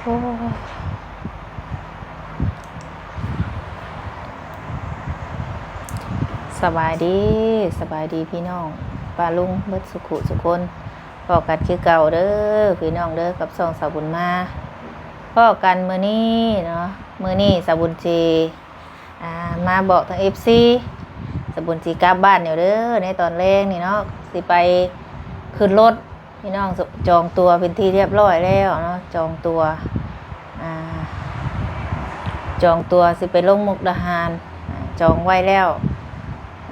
ສະບາຍດີ, ສະບາຍດີພີ່ນ້ອງປ້າລຸງເບິດສຸຂຸສຸຄົນ. ພໍ້ກັນຄືເກົ່າເດີພີ່ນ້ອງເດີ ກັບຊ່ອງສາວບຸນມາ. ພໍ້ກັນມື້ນີ້ເນາະ, ມື້ນີ້ສາວບຸນຊິ ອ່າ ມາບອກທາງເອັຟຊີ ສາວບຸນຊິກັບບ້ານຢູ່ເດີ ໃນຕອນແລງນີ້ເນາະ, ຊິໄປຂຶ້ນລົດ ພີ່ນ້ອງ. ຈອງຕົ໋ວເປັນທີ່ຮຽບຮ້ອຍແລ້ວເນາະ, ຈອງຕົ໋ວ ອ່າ ຈອງຕົ໋ວຊິໄປລົງມຸກດາຫານ, ອ່າ ຈອງໄວ້ແລ້ວ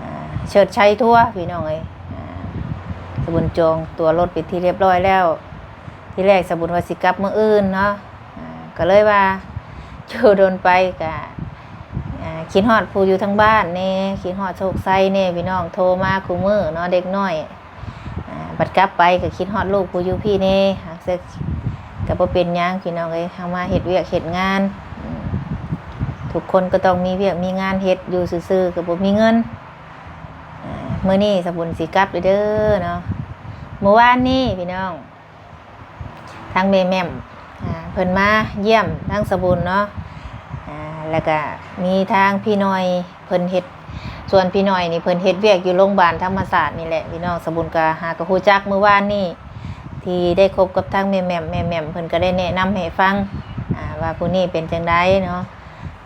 ອ່າ ເຊີດໄຊທົວ ພີ່ນ້ອງເອີຍ. ອ່າ ສາວບຸນຈອງຕົ໋ວລົດເປັນທີ່ຮຽບຮ້ອຍແລ້ວ. ທີແລກສາວບຸນວ່າຊິກັບມື້ອື່ນເນາະ, ອ່າ ກໍເລີຍວ່າຢູ່ດົນໄປກະ ອ່າ ຄິດຮອດຜູ້ຢູ່ທາງບ້ານແດ່, ຄິດຮອດໂຊກໄຊແດ່ ພີ່ນ້ອງ. ໂທມາຄູ່ມື້ເນາະ ເດັກນ້ອຍ, ອ່າ ບັດກັບໄປກໍຄິດຮອດລູກຜູ້ຢູ່ພີ້ແດ່. ຫາກເຊິ່ງກໍບໍ່ເປັນຫຍັງພີ່ນ້ອງເອີຍ, ເຮົາມາເຮັດວຽກເຮັດງານ, ອືມ ທຸກຄົນກໍຕ້ອງມີວຽກມີງານເຮັດ, ຢູ່ຊື່ໆກໍບໍ່ມີເງິນ. ອ່າ ມື້ນີ້ສາວບຸນຊິກັບເດີເນາະ. ມື້ວານນີ້ພີ່ນ້ອງ ທາງແມ່ແໝ້ມ ອ່າ ເພິ່ນມາຢ້ຽມທາງສາວບຸນເນາະ, ອ່າ ແລ້ວກະມີທາງພີ່ນ້ອຍເພິ່ນເຮັດ, ສ່ວນພີ່ນ້ອຍນີ້ເພິ່ນເຮັດວຽກຢູ່ໂຮງບານທຳມະຊາດນີ້ແຫຼະ ພີ່ນ້ອງ. ສາວບຸນກະຫາກໍຮູ້ຈັກມື້ວານນີ້ ທີ່ໄດ້ພົບກັບທາງແມ່ແໝ້ມ, ແມ່ແໝ້ມເພິ່ນກໍໄດ້ແນະນຳໃຫ້ຟັງ ອ່າ ວ່າຜູ້ນີ້ເປັນຈັ່ງໃດເນາະ.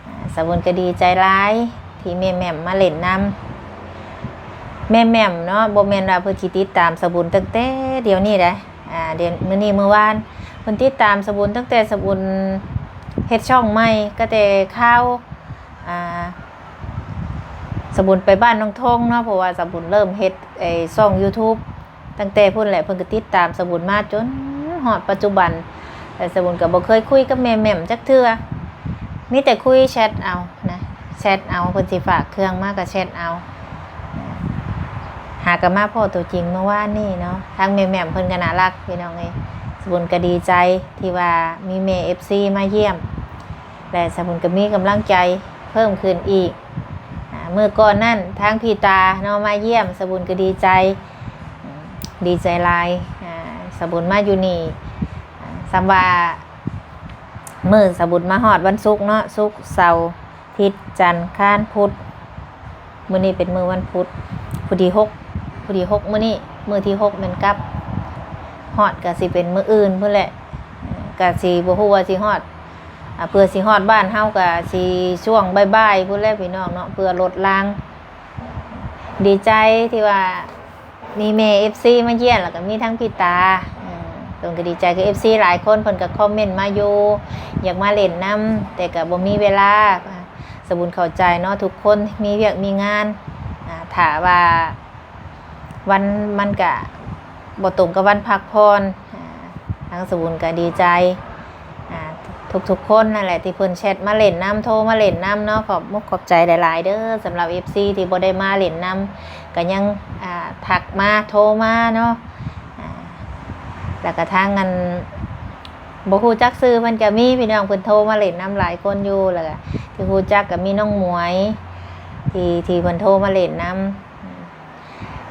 ອ່າ ສາວບຸນກໍດີໃຈຫຼາຍທີ່ແມ່ແໝ້ມມາຫຼິ້ນນຳ. ແມ່ແໝ້ມເນາະ ບໍ່ແມ່ນວ່າເພິ່ນຊິຕິດຕາມສາວບຸນຕັ້ງແຕ່ດຽວນີ້ໃດ໋, ອ່າ ດຽວ ມື້ນີ້ມື້ວານ ເພິ່ນຕິດຕາມສາວບຸນຕັ້ງແຕ່ສາວບຸນເຮັດຊ່ອງໃໝ່, ກໍແຕ່ຄາວ ອ່າ ສາວບຸນໄປບ້ານນ້ອງທອງເນາະ, ເພາະວ່າສາວບຸນເລີ່ມເຮັດ ໄອ້ ຊ່ອງຢູທູບ ຕັ້ງແຕ່ພຸ້ນແຫຼະ ເພິ່ນກໍຕິດຕາມສາວບຸນມາຈົນຮອດປັດຈຸບັນ. ແຕ່ສາວບຸນກໍບໍ່ເຄີຍຄຸຍກັບແມ່ແໝ້ມຈັກເທື່ອ, ມີແຕ່ຄຸຍແຊັດເອົານະ, ແຊັດເອົາ, ເພິ່ນຊິຝາກເຄື່ອງມາກໍແຊັດເອົາ. ຫາກໍມາພໍ້ຕົວຈິງເມື່ອວານນີ້ເນາະ, ທາງແມ່ແໝ້ມເພິ່ນກໍໜ້າຮັກ ພີ່ນ້ອງເອີຍ. ສາວບຸນກໍດີໃຈທີ່ວ່າມີແມ່ເອັຟຊີມາຢ້ຽມ ແລະ ສາວບຸນກໍມີກຳລັງໃຈເພີ່ມຂຶ້ນອີກ. ອ່າ ມື້ກ່ອນນັ້ນທາງພີ່ຕາເນາະມາຢ້ຽມ, ສາວບຸນກໍດີໃຈ, ອືມ ດີໃຈຫຼາຍ. ອ່າ ສາວບຸນມາຢູ່ນີ້ ອ່າ ສ່ຳວ່າມື້ສາວບຸນມາຮອດວັນສຸກເນາະ, ສຸກ, ເສົາ, ທິດ, ຈັນ, ຄານ, ພຸດ. ມື້ນີ້ເປັນມື້ວັນພຸດ ຜູ້ທີຫົກ, ຜູ້ທີຫົກມື້ນີ້, ມື້ທີຫົກແມ່ນກັບ. ຮອດກໍຊິເປັນມື້ອື່ນພຸ້ນແຫຼະ, ກໍຊິບໍ່ຮູ້ວ່າຊິຮອດ, ອ່າ ເພື່ອຊິຮອດບ້ານເຮົາກໍຊິຊ່ວງບ່າຍໆພຸ້ນແຫຼະ ພີ່ນ້ອງເນາະ, ເພື່ອລົດລາງ. ດີໃຈທີ່ວ່າມີແມ່ເອັຟຊີມາຢ້ຽມ ແລ້ວກໍມີທັງພີ່ຕາ, ເພິ່ນກໍດີໃຈ. ກໍເອັຟຊີຫຼາຍຄົນເພິ່ນກໍຄອມເມັນມາຢູ່ ຢາກມາຫຼິ້ນນຳ ແຕ່ກໍບໍ່ມີເວລາ. ສາວບຸນເຂົ້າໃຈເນາະ, ທຸກຄົນມີວຽກມີງານ, ອ່າ ຖ້າວ່າວັນມັນກະບໍ່ຕົງກັບວັນພັກຜ່ອນ, ອ່າ ທາງສາວບຸນກະດີໃຈ, ອ່າ ທຸກໆຄົນນັ້ນແຫຼະທີ່ເພິ່ນແຊັດມາຫຼິ້ນນຳ, ໂທມາຫຼິ້ນນຳເນາະ. ຂອບມຸກຂອບໃຈຫຼາຍໆເດີ, ສຳລັບເອັຟຊີທີ່ບໍ່ໄດ້ມາຫຼິ້ນນຳ ກະຍັງ ອ່າ ທັກມາ ໂທມາເນາະ. ອ່າ ແລ້ວກະທາງອັນ ບໍ່ຮູ້ຈັກຊື່ເພິ່ນກະມີ ພີ່ນ້ອງ, ເພິ່ນໂທມາຫຼິ້ນນຳຫຼາຍຄົນຢູ່. ແລ້ວກະທີ່ຮູ້ຈັກກະມີນ້ອງໝວຍ ທີ່ ທີ່ເພິ່ນໂທມາຫຼິ້ນນຳ.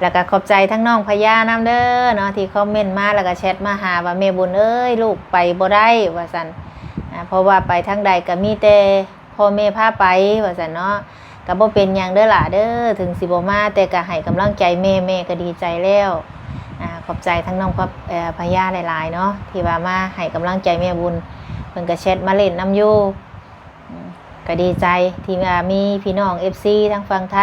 ແລ້ວກະຂອບໃຈທັງນ້ອງພະຍານຳເດີເນາະ ທີ່ຄອມເມັນມາ ແລ້ວກະແຊັດມາຫາວ່າ ແມ່ບຸນເອີຍ ລູກໄປບໍ່ໄດ້ ວ່າຊັ້ນ. ອ່າ ເພາະວ່າໄປທາງໃດກະມີແຕ່ ພໍ່ແມ່ພາໄປ ວ່າຊັ້ນເນາະ. ກະບໍ່ເປັນຫຍັງເດີຫຼ້າເດີ, ເຖິງຊິບໍ່ມາ ແຕ່ກະໃຫ້ກຳລັງໃຈແມ່, ແມ່ກະດີໃຈແລ້ວ. ອ່າ ຂອບໃຈທັງນ້ອງພະ ເອີ ພະຍາຫຼາຍໆເນາະ ທີ່ວ່າມາໃຫ້ກຳລັງໃຈແມ່ບຸນ, ເພິ່ນກະແຊັດມາຫຼິ້ນນຳຢູ່. ອືມ ກະດີໃຈທີ່ວ່າມີພີ່ນ້ອງເອັຟຊີທາງຝັ່ງໄທ,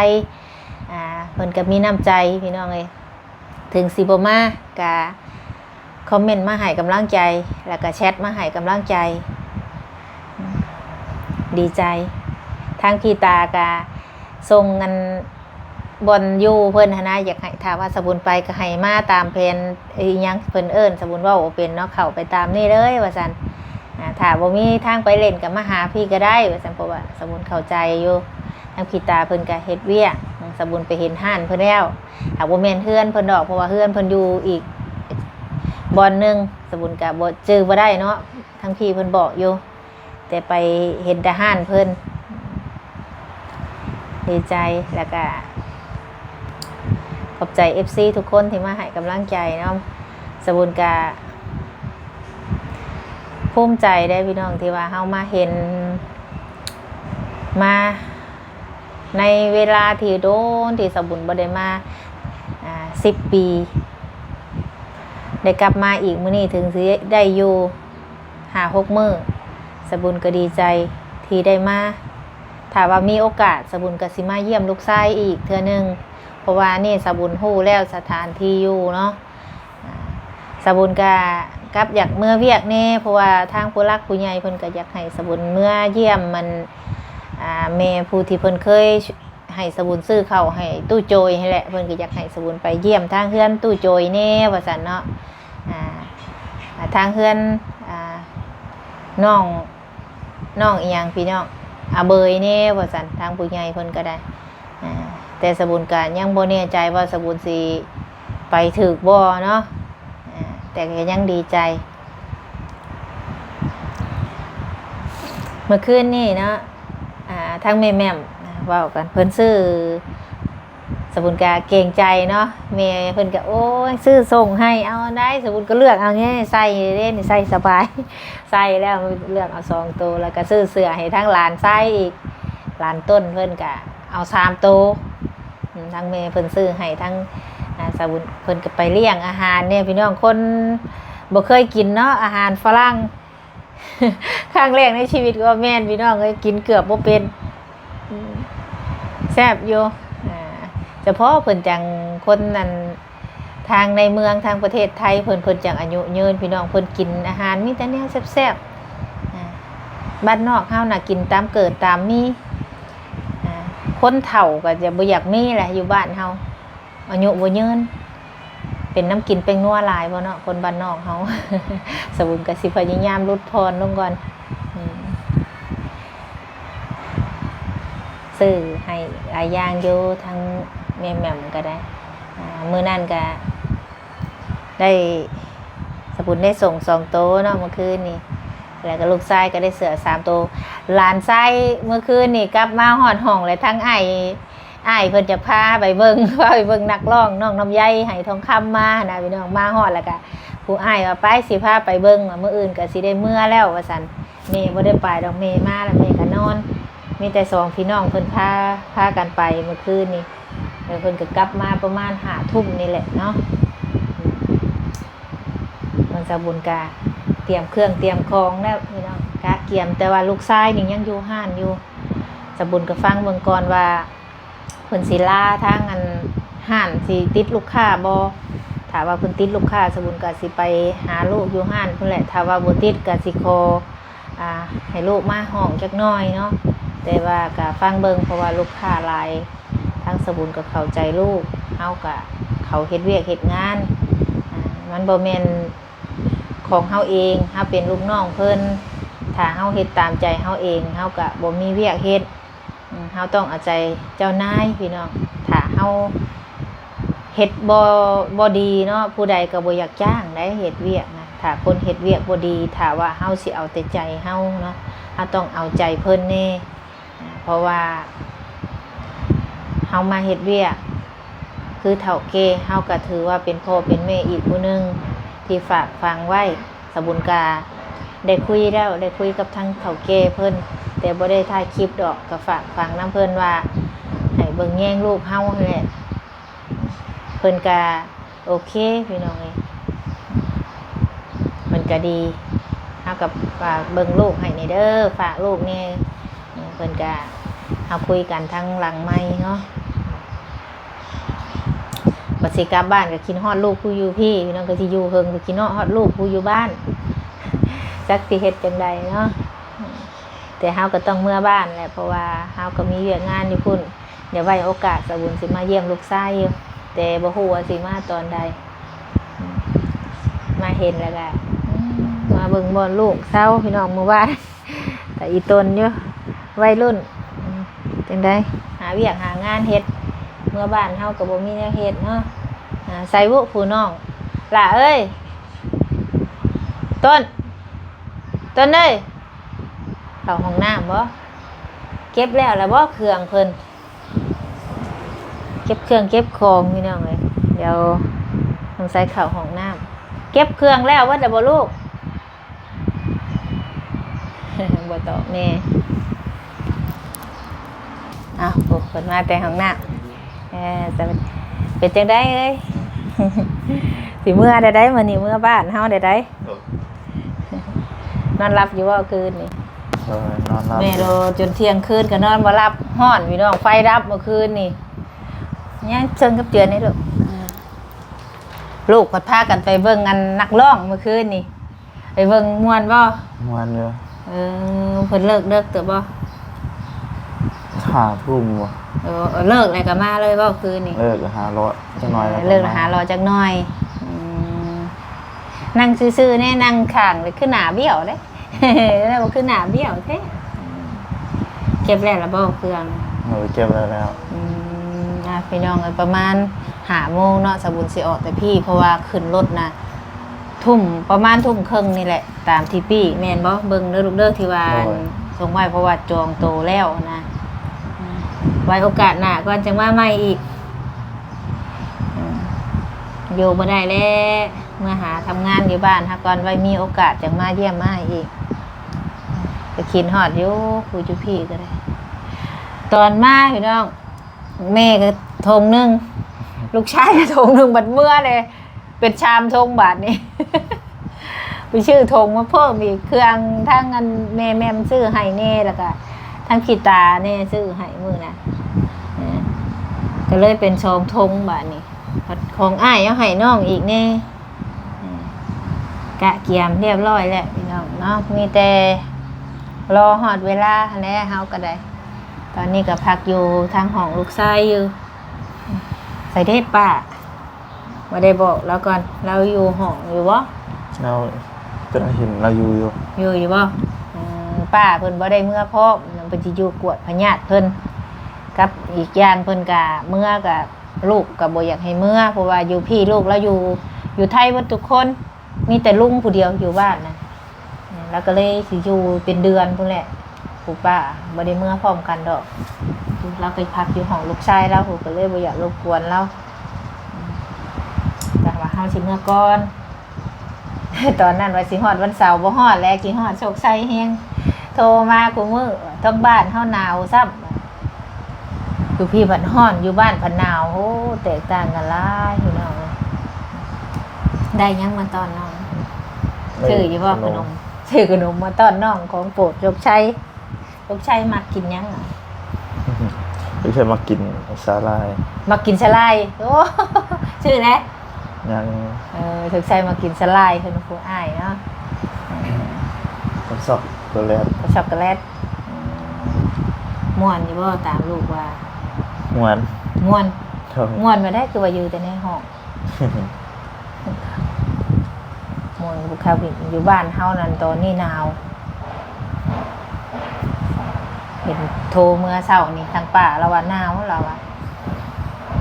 ອ່າ ເພິ່ນກະມີນ້ຳໃຈ ພີ່ນ້ອງເອີຍ. ເຖິງຊິບໍ່ມາກະຄອມເມັນມາໃຫ້ກຳລັງໃຈ ແລ້ວກະແຊັດມາໃຫ້ກຳລັງໃຈ. ອືມ ດີໃຈ. ທາງພີ່ຕາກະສົ່ງອັນ ບ່ອນຢູ່ເພິ່ນຫັ້ນນະ, ຢາກໃຫ້ ຖ້າວ່າສາວບຸນໄປກະໃຫ້ມາຕາມແຜນ ອີ່ຫຍັງເພິ່ນເອີ້ນ, ສາວບຸນເວົ້າບໍ່ເປັນເນາະ, ເຂົ້າໄປຕາມນີ້ເລີຍວ່າຊັ້ນ. ອ່າ ຖ້າບໍ່ມີທາງໄປຫຼິ້ນກະມາຫາພີ່ກະໄດ້ວ່າຊັ້ນ, ເພາະວ່າສາວບຸນເຂົ້າໃຈຢູ່. ທາງພີ່ຕາເພິ່ນກະເຮັດວຽກ, ສາວບຸນໄປເຫັນຮ້ານເພິ່ນແລ້ວ. ຫາກບໍ່ແມ່ນເຮືອນເພິ່ນດອກ, ເພາະວ່າເຮືອນເພິ່ນຢູ່ອີກບ່ອນໜຶ່ງ, ສາວບຸນກະບໍ່ ຈື່ບໍ່ໄດ້ເນາະ, ທາງພີ່ເພິ່ນບອກຢູ່, ແຕ່ໄປເຫັນແຕ່ຮ້ານເພິ່ນ. ດີໃຈ ແລ້ວກະຂອບໃຈເອັຟຊີທຸກຄົນທີ່ມາໃຫ້ກຳລັງໃຈເນາະ. ສາວບຸນກະ ພູມໃຈເດ້ພີ່ນ້ອງ ທີ່ວ່າເຮົາມາເຫັນ ມາໃນເວລາທີ່ໂດນທີ່ສາວບຸນບໍ່ໄດ້ມາ ອ່າ ສິບປີ ໄດ້ກັບມາອີກ ມື້ນີ້ເຖິງຊິໄດ້ຢູ່ຫ້າຫົກມື້ ສາວບຸນກໍດີໃຈທີ່ໄດ້ມາ. ຖ້າວ່າມີໂອກາດ ສາວບຸນກໍຊິມາຢ້ຽມລູກຊາຍອີກເທື່ອໜຶ່ງ ເພາະວ່ານີ້ສາວບຸນຮູ້ແລ້ວສະຖານທີ່ຢູ່ເນາະ. ອ່າ ສາວບຸນກະກັບຢາກເມືອວຽກແດ່ ເພາະວ່າທາງຜູ້ຫຼັກຜູ້ໃຫຍ່ເພິ່ນກະຢາກໃຫ້ສາວບຸນເມືອຢ້ຽມ ອັນ ອ່າ ແມ່ຜູ້ທີ່ເພິ່ນເຄີຍໃຫ້ສາວບຸນຊື້ເຂົ້າໃຫ້ຕູ້ໂຈຍຫັ້ນແຫຼະ ເພິ່ນກະຢາກໃຫ້ສາວບຸນໄປຢ້ຽມທາງເຮືອນຕູ້ໂຈຍແດ່ວ່າຊັ້ນເນາະ. ອ່າ ທາງເຮືອນ ອ່າ ນ້ອງ ນ້ອງອີ່ຫຍັງພີ່ນ້ອງ ອາເບີຍແດ່ວ່າຊັ້ນ ທາງຜູ້ໃຫຍ່ເພິ່ນກໍໄດ້. ອ່າ ແຕ່ສາວບຸນກໍຍັງບໍ່ແນ່ໃຈວ່າສາວບຸນຊິໄປຖືກບໍ່ເນາະ ອ່າ ແຕ່ກໍຍັງດີໃຈ. ເມື່ອຄືນນີ້ເນາະ ອ່າ ທາງແມ່ແໝ້ມເວົ້າກັນ ເພິ່ນຊື້ ສາວບຸນກະເກງໃຈເນາະ ແມ່ເພິ່ນກະ ໂອ້ຍ ຊື້ສົ່ງໃຫ້ ເອົາອັນໃດ ສາວບຸນກະເລືອກເອົາແດ່ ໃສ່ເດ້ນີ້ ໃສ່ສະບາຍ ໃສ່ແລ້ວເລືອກເອົາສອງໂຕ ແລ້ວກະຊື້ເສື້ອໃຫ້ທັງຫຼານຊາຍອີກ ຫຼານຕົ້ນເພິ່ນກະເອົາສາມໂຕ ອືມ ທັງແມ່ເພິ່ນຊື້ໃຫ້ ທັງ ອ່າ ສາວບຸນເພິ່ນກະໄປລ້ຽງອາຫານແດ່ພີ່ນ້ອງ ຄົນບໍ່ເຄີຍກິນເນາະ ອາຫານຝຣັ່ງ ຄັ້ງແລກໃນຊີວິດກໍວ່າແມ່ນພີ່ນ້ອງເອີຍ ກິນເກືອບບໍ່ເປັນ ອືມ ແຊບຢູ່ ອ່າ ສະເພາະເພິ່ນຈັ່ງ ຄົນນັ້ນ ທາງໃນເມືອງ ທາງປະເທດໄທເພິ່ນ ເພິ່ນຈັ່ງອາຍຸຍືນພີ່ນ້ອງ ເພິ່ນກິນອາຫານມີແຕ່ແນວແຊບໆ ອ່າ ບ້ານນອກເຮົານະກິນຕາມເກີດຕາມມີ ອ່າ ຄົນເຖົ້າກໍຈະບໍ່ຢາກມີແຫຼະ ຢູ່ບ້ານເຮົາ ອາຍຸບໍ່ຍືນ ເປັນນຳກິນແປ້ງນົວຫຼາຍບໍ່ເນາະ ຄົນບ້ານນອກເຮົາ. ສາວບຸນກໍຊິພະຍາຍາມຫຼຸດຜ່ອນລົງກ່ອນ ອືມ ຊື້ໃຫ້ຫຼາຍຢ່າງຢູ່ ທັງແມ່ແໝ້ມກໍໄດ້ ອ່າ ມື້ນັ້ນກໍໄດ້ ສາວບຸນໄດ້ສົ່ງສອງໂຕເນາະ ເມື່ອຄືນນີ້ ແລ້ວກໍລູກຊາຍກໍໄດ້ເສື້ອສາມໂຕ. ຫຼານຊາຍເມື່ອຄືນນີ້ກັບມາຮອດຫ້ອງ ແລ້ວທັງອ້າຍ ອ້າຍເພິ່ນຈະພາໄປເບິ່ງ ພາໄປເບິ່ງນັກຮ້ອງນ້ອງລຳໄຍ ໄຫທອງຄຳມາຫັ້ນນະພີ່ນ້ອງ. ມາຮອດແລ້ວກະຜູ້ອ້າຍວ່າ ໄປ ຊິພາໄປເບິ່ງ ວ່າມື້ອື່ນກະຊິໄດ້ເມືອແລ້ວວ່າຊັ້ນ. ແມ່ບໍ່ໄດ້ໄປດອກ ແມ່ມາແລ້ວແມ່ກະນອນ. ມີແຕ່ສອງພີ່ນ້ອງເພິ່ນພາ ພາກັນໄປເມື່ອຄືນນີ້ ແລ້ວເພິ່ນກະກັບມາປະມານຫ້າທຸ່ມນີ້ແຫຼະເນາະ. ເພິ່ນ ສາວບຸນກະຕຽມເຄື່ອງຕຽມຂອງແລ້ວພີ່ນ້ອງ ກະກຽມ ແຕ່ວ່າລູກຊາຍນີ້ຍັງຢູ່ຮ້ານຢູ່. ສາວບຸນກະຟັງເບິ່ງກ່ອນວ່າ ເພິ່ນຊິລາທາງອັນຮ້ານຊິຕິດລູກຄ້າບໍ່? ຖ້າວ່າເພິ່ນຕິດລູກຄ້າ ສາວບຸນກະຊິໄປຫາລູກຢູ່ຮ້ານພຸ້ນແຫຼະ. ຖ້າວ່າບໍ່ຕິດກະຊິຂໍ ອ່າ ໃຫ້ລູກມາຫ້ອງຈັກໜ້ອຍເນາະ. ແຕ່ວ່າກະຟັງເບິ່ງ ເພາະວ່າລູກຄ້າຫຼາຍ ທາງສາວບຸນກະເຂົ້າໃຈລູກ. ເຮົາກະ ເຂົາເຮັດວຽກເຮັດງານ ອ່າ ມັນບໍ່ແມ່ນຂອງເຮົາເອງ ເຮົາເປັນລູກນ້ອງເພິ່ນ. ຖ້າເຮົາເຮັດຕາມໃຈເຮົາເອງ ເຮົາກະບໍ່ມີວຽກເຮັດ. ອືມ ເຮົາຕ້ອງເອົາໃຈເຈົ້ານາຍພີ່ນ້ອງ. ຖ້າເຮົາເຮັດບໍ່ ບໍ່ດີເນາະ ຜູ້ໃດກໍບໍ່ຢາກຈ້າງໃດເຮັດວຽກນະ. ຖ້າຄົນເຮັດວຽກບໍ່ດີ ຖ້າວ່າເຮົາຊິເອົາແຕ່ໃຈເຮົາເນາະ ເຮົາຕ້ອງເອົາໃຈເພິ່ນແດ່. ເພາະວ່າເຮົາມາເຮັດວຽກ ຄືເຖົ້າແກ່ ເຮົາກໍຖືວ່າເປັນພໍ່ເປັນແມ່ອີກຜູ້ໜຶ່ງທີ່ຝາກຝັງໄວ້. ສາວບຸນກະໄດ້ຄຸຍແລ້ວ ໄດ້ຄຸຍກັບທາງເຖົ້າແກ່ເພິ່ນ ແຕ່ບໍ່ໄດ້ຖ່າຍຄລິບດອກ. ກະຝາກຝັງນຳເພິ່ນວ່າ ໃຫ້ເບິ່ງແຍງລູກເຮົາຫັ້ນແຫຼະ. ເພິ່ນກະໂອເຄພີ່ນ້ອງເອີຍ ເພິ່ນກະດີ. ເຮົາກະຝາກເບິ່ງລູກໃຫ້ແດ່ເດີ ຝາກລູກແດ່. ເພິ່ນກະ ເຮົາຄຸຍກັນທາງຫຼັງໄມເນາະ. ບັດຊິກັບບ້ານກໍຄິດຮອດລູກຜູ້ຢູ່ພີ້ ພີ່ນ້ອງ ກໍຊິຢູ່ເຫິງກໍຄິດເນາະ ຮອດລູກຜູ້ຢູ່ບ້ານ ຈັກຊິເຮັດຈັ່ງໃດເນາະ. ແຕ່ເຮົາກໍຕ້ອງເມືອບ້ານແຫຼະ ເພາະວ່າເຮົາກໍມີວຽກງານຢູ່ພຸ້ນ. ດຽວໄວ້ໂອກາດສາວບຸນຊິມາຢ້ຽມລູກຊາຍຢູ່ ແຕ່ບໍ່ຮູ້ວ່າຊິມາຕອນໃດ. ມາເຫັນແລ້ວກໍ ອືມ ມາເບິ່ງບ່ອນລູກເຊົາ ພີ່ນ້ອງ ມື້ວານ ຕາອີຕົນຢູ່ ໄວລຸ້ນ ອືມ ຈັ່ງໃດ ຫາວຽກຫາງານເຮັດ ເມືອບ້ານເຮົາກໍບໍ່ມີແນວເຮັດເນາະ. ອ່າ ໃສບຸຜູ້ນ້ອງ ຫຼ້າເອີຍ ຕົ້ນ ຕົ້ນເອີຍ ເຂົ້າຫ້ອງນ້ຳບໍ່? ເກັບແລ້ວລະບໍ່ເຄື່ອງເພິ່ນ? ເກັບເຄື່ອງເກັບຂອງ ພີ່ນ້ອງເອີຍ. ດຽວນ້ອງໄຊເຂົ້າຫ້ອງນ້ຳ. ເກັບເຄື່ອງແລ້ວເບິດລະບໍ່ລູກ? ຕອບແນ່. ອ້າວ ໂອ້ ເພິ່ນມາແຕ່ຫ້ອງນ້ຳ. ເອີ ສະບາຍ ເປັນຈັ່ງໃດເອີຍ? ຊິເມືອແລ້ວໃດ໋ ມື້ນີ້ເມືອບ້ານເຮົາແລ້ວໃດ໋. ໂອ້ ນອນຫຼັບຢູ່ບໍ່ຄືນນີ້? ໂດຍ ນອນຫຼັບ ແມ່ໂດ ຢູ່ ຈົນທ່ຽງຄືນກໍນອນບໍ່ຫຼັບ. ຮ້ອນ ພີ່ນ້ອງ ໄຟດັບມື້ຄືນນີ້. ຍັງເຊີງກັບເຈື່ອນນີ້ລູກ. ອືມ ລູກພັດພາກັນໄປເບິ່ງອັນນັກຮ້ອງມື້ຄືນນີ້. ໄປເບິ່ງມ່ວນບໍ່? ມ່ວນຢູ່. ເອີ ເພິ່ນເລີກເດິກເຕີບບໍ່? ຫ້າທຸ່ມບໍ່? ເອີ ເລີກແລ້ວກໍມາເລີຍບໍ່ຄືນນີ້? ເລີກກໍຫາເລາະຈັກໜ້ອຍ. ເອີ ແລ້ວກໍເລີກແລ້ວຫາເລາະຈັກໜ້ອຍ. ອືມ ນັ່ງຊື່ໆແນ່ ນັ່ງຂ້າງແລ້ວຄືໜ້າບ້ຽວເດ້. ແລ້ວຄືໜ້າບ້ຽວແທ້. ເກັບແລ້ວລະບໍ່ເຄື່ອງ? ເອີ ເກັບແລ້ວແລ້ວ. ອືມ ອ່າ ພີ່ນ້ອງເອີຍ ປະມານຫ້າໂມງເນາະ ສາວບຸນຊິອອກແຕ່ພີ້ ເພາະວ່າຂຶ້ນລົດນະ ທຸ່ມ ປະມານທຸ່ມເຄິ່ງນີ້ແຫຼະ ຕາມທີ່ປີ້ແມ່ນບໍ່? ເບິ່ງເດີລູກເດີ ທີ່ວ່າ ໂດຍ ສົ່ງໄວ້ ເພາະວ່າຈອງໂຕແລ້ວນະ. ອືມ ໄວ້ໂອກາດໜ້າກ່ອນ ຈັ່ງມາໃໝ່ອີກ. ອືມ ຢູ່ບໍ່ໄດ້ແລ້ວ ເມືອຫາທຳງານຢູ່ບ້ານຫາກ່ອນ ໄວ້ມີໂອກາດຈັ່ງມາຢ້ຽມມາອີກ. ກໍຄິດຮອດຢູ່ ຜູ້ຢູ່ພີ້ກໍໄດ້. ຕອນມາ ພີ່ນ້ອງ ແມ່ກໍຖົງໜຶ່ງ ລູກຊາຍກໍຖົງໜຶ່ງ ບັດເມືອເລີຍ ເປັນສາມຖົງບາດນີ້. ໄປຊື້ຖົງມາເພີ່ມອີກ ເຄື່ອງທັງອັນແມ່ແມມຊື້ໃຫ້ແດ່ ແລ້ວກະທັງຂີ້ຕາແດ່ຊື້ໃຫ້ມື້ນະ. ເອີ ກໍເລີຍເປັນສອງຖົງບາດນີ້ ຂອງອ້າຍເອົາໃຫ້ນ້ອງອີກແດ່. ເອີ ກະກຽມຮຽບຮ້ອຍແລ້ວພີ່ນ້ອງເນາະ ມີແຕ່ລໍຮອດເວລາຫັ້ນແຫຼະ ເຮົາກໍໄດ້. ຕອນນີ້ກໍພັກຢູ່ທາງຫ້ອງລູກຊາຍຢູ່. ໃສເດປ້າ? ບໍ່ໄດ້ບອກລາວກ່ອນ ລາວຢູ່ຫ້ອງຢູ່ບໍ່? ລາວ ເປັນອາທິດລາວຢູ່ຢູ່. ຢູ່ຢູ່ບໍ່? ເອີ ປ້າເພິ່ນບໍ່ໄດ້ເມືອພ້ອມ ເພິ່ນຊິຢູ່ກວດພະຍາດເພິ່ນ ກັບອີກຢ່າງເພິ່ນກະເມືອກະ ລູກກໍບໍ່ຢາກໃຫ້ເມືອ ເພາະວ່າຢູ່ພີ້ລູກລາວຢູ່ ຢູ່ໄທເບິດທຸກຄົນ ມີແຕ່ລຸງຜູ້ດຽວຢູ່ບ້ານນະ. ລາວກໍເລີຍຊິຢູ່ເປັນເດືອນພຸ້ນແຫຼະ ຜູ້ປ້າບໍ່ໄດ້ເມືອພ້ອມກັນດອກ. ລາວໄປພັກຢູ່ຫ້ອງລູກຊາຍລາວພຸ້ນ ກໍເລີຍບໍ່ຢາກລົບກວນລາວ. ແຕ່ວ່າເຮົາຊິເມືອກ່ອນ. ຕອນນັ້ນວ່າຊິຮອດວັນເສົາ ບໍ່ຮອດແລ້ວ ຄິດຮອດໂຊກໄຊແຮງ ໂທມາຄູ່ມື້. ທາງບ້ານເຮົາໜາວຊ້ຳ ຢູ່ພີ້ພັດຮ້ອນ ຢູ່ບ້ານພັດໜາວ. ໂອ້ ແຕກຕ່າງກັນຫຼາຍພີ່ນ້ອງເອີຍ. ໄດ້ຫຍັງມາຕ້ອນນ້ອງ? ໄດ້ ຊື້ຢູ່ບໍ່ຂະໜົມ? ຂະໜົມ ຊື້ຂະໜົມມາຕ້ອນນ້ອງ ຂອງໂປດໂຊກໄຊ. ລູກຊາຍມັກກິນຫຍັງ? ລູກຊາຍມັກກິນສາຫຼ່າຍ. ມັກກິນສາຫຼ່າຍ. ໂອ້ ຊື່ໃດ? ຍັງ. ເອີ ລູກຊາຍມັກກິນສາຫຼ່າຍ ເພິ່ນຜູ້ອ້າຍເນາະ. ເອີ ກັບຊັອກໂກແລັດ. ກັບຊັອກໂກແລັດ. ອືມ ມ່ວນຢູ່ບໍ່ ຕາມລູກວ່າ? ມ່ວນ. ມ່ວນ. ໂດຍ. ມ່ວນແບບໃດ ຄືວ່າຢູ່ແຕ່ໃນຫ້ອງ? ໝູ່ເຂົາຢູ່ບ້ານເຮົານັ້ນ ຕອນນີ້ໜາວ. ເຫັນໂທເມື່ອເຊົ້ານີ້ ທາງປ້າລາວວ່າໜາວ ລາວວ່າ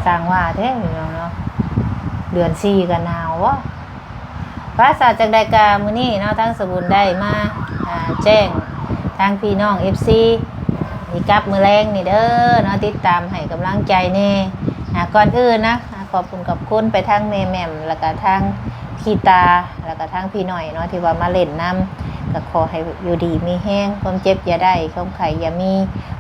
ຊ່າງວ່າແທ້ພີ່ນ້ອງເນາະ ເດືອນສີ່ກໍໜາວບໍ. ພາສາຈັ່ງໃດກະມື້ນີ້ເນາະ ທາງສະບຸນໄດ້ມາ ອ່າ ແຈ້ງທາງພີ່ນ້ອງເອັຟຊີ ຊິກັບມື້ແລງນີ້ເດີເນາະ ຕິດຕາມໃຫ້ກຳລັງໃຈແດ່. ອ່າ ກ່ອນອື່ນນະ ອ່າ ຂອບຄຸນຂອບຄຸນໄປທາງແມ່ແໝ້ມ ແລ້ວກະທາງຂີ້ຕາ ແລ້ວກະທາງພີ່ໜ້ອຍເນາະ ທີ່ວ່າມາຫຼິ້ນນຳ ກໍຂໍໃຫ້ຢູ່ດີມີແຮງ ຄວາມເຈັບຢ່າໄດ້ ຄວາມໄຂ້ຢ່າມີ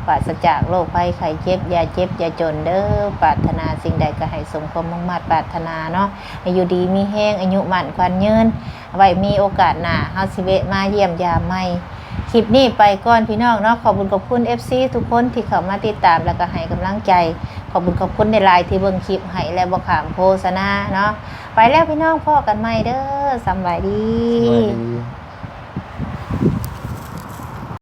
ປາສະຈາກໂລກໄພໄຂ້ເຈັບ ຢ່າເຈັບຢ່າຈົນເດີ. ປາດຖະໜາສິ່ງໃດກໍໃຫ້ສົມຄວາມມຸ່ງມາດປາດຖະໜາເນາະ ໃຫ້ຢູ່ດີມີແຮງ ອາຍຸໝັ້ນຂວັນຍືນ. ໄວ້ມີໂອກາດໜ້າ ເຮົາຊິແວະມາຢ້ຽມຢາມໃໝ່. ຄລິບນີ້ໄປກ່ອນພີ່ນ້ອງເນາະ. ຂອບຄຸນຂອບຄຸນເອັຟຊີທຸກຄົນທີ່ເຂົ້າມາຕິດຕາມ ແລ້ວກໍໃຫ້ກຳລັງໃຈ. ຂອບຄຸນຂອບຄຸນຫຼາຍໆທີ່ເບິ່ງຄລິບໃຫ້ ແລະ ບໍ່ຂ້າມໂຄສະນາເນາະ. ໄປແລ້ວພີ່ນ້ອງ ພໍ້ກັນໃໝ່ເດີ. ສຳບາຍດີ. ສະບາຍດີ.